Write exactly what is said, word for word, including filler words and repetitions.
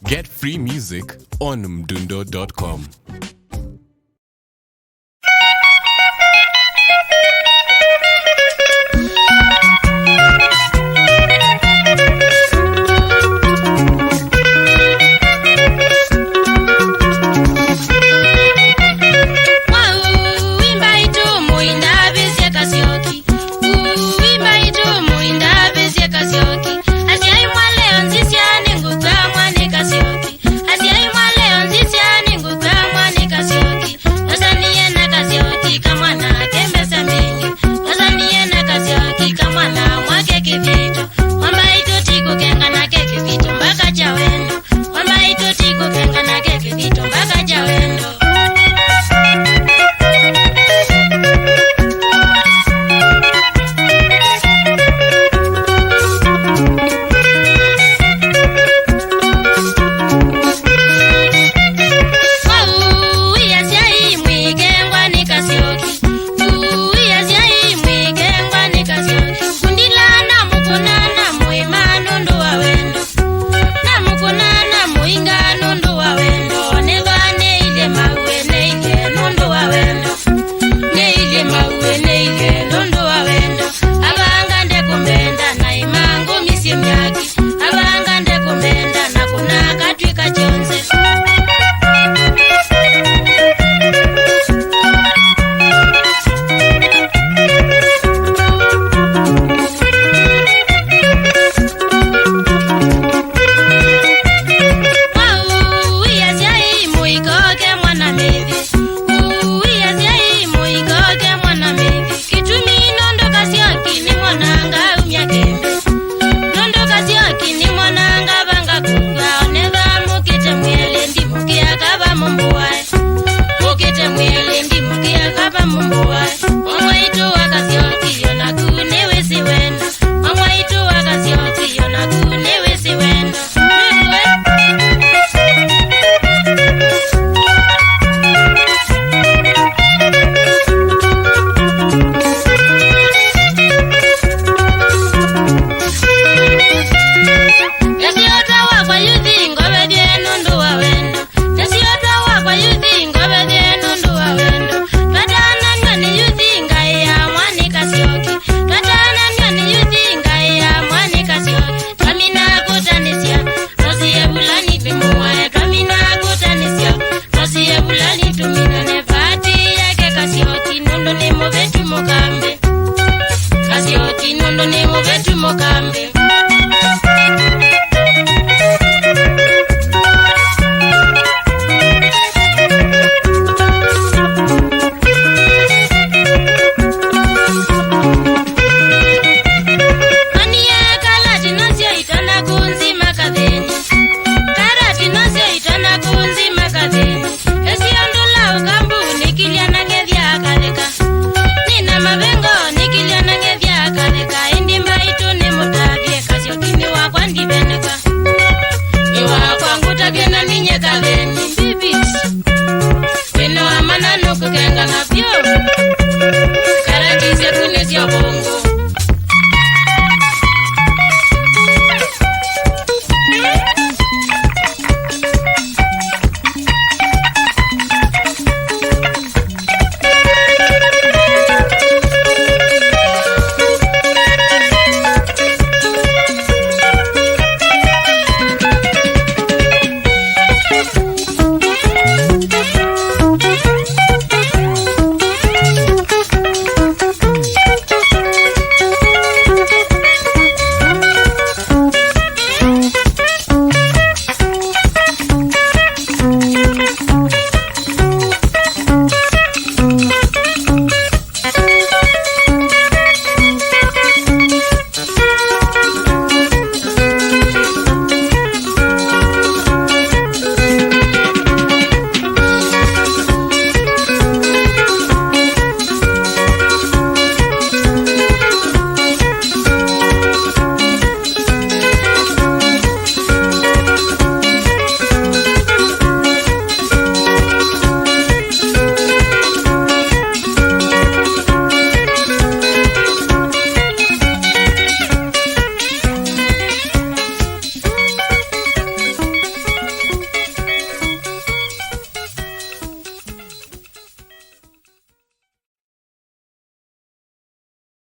Get free music on mdundo dot com. Mwaũ, imba itũ mũinda vĩsye Kasyoki. Uu, imba itũ mũinda vĩsye Kasyoki. Asyai mwa leo nzisya nĩ ngũtwa mwanĩ Kasyoki. Asyai mwa leo nzisya nĩ ngũtwa mwanĩ Kasyoki. Nozanie na Kasyoki kamwana ke mbesa mbingĩ. Nozanie na Kasyoki kamwana mwake kĩvito. Mwamba itũ ti kũkengana ke kĩvito mbaka kya wendo. Mwamba itũ ti kũkengana ke kĩvito mbaka kya wendo. Mwaũ, asyai mwĩkengwa nĩ Kasyoki. Uu, asyai mwĩkengwa nĩ Kasyoki. Kundila namũkũna namũĩma nũndũ wa wendo. Namũkũna namũinga nũndũ wa wendo. Nethwa nĩilye maw'e nĩilye nũndũ wa wendo. Nĩilye maw'e nĩilye nũndũ wa wendo. Avanga ndekũmbenda na imangũmisye myaki. Avanga ndekũmbenda na kũna katw'ĩka kyonthe. Mwaũ, asyai mũikoke mwana mĩvi. Uu, asyai mũikoke mwana mĩvi. Kĩtumi nũndũ Kasyoki nĩmwonanga aumya kĩmbe. Nũndũ Kasyoki nĩmwonanga vanga kũkw'a, onetha mũkĩte mwĩelĩ ndimũkĩa kava mũmbũae. Mũkĩte mwĩelĩ ndimũkĩa kava mũmbũae. Mwa mwaitũ wa Kasyoki, onaku nĩwĩsĩ wendo. Mwa mwaitũ wa Kasyoki, onaku nĩwĩsĩ wendo. Ĩsiota wakwa youth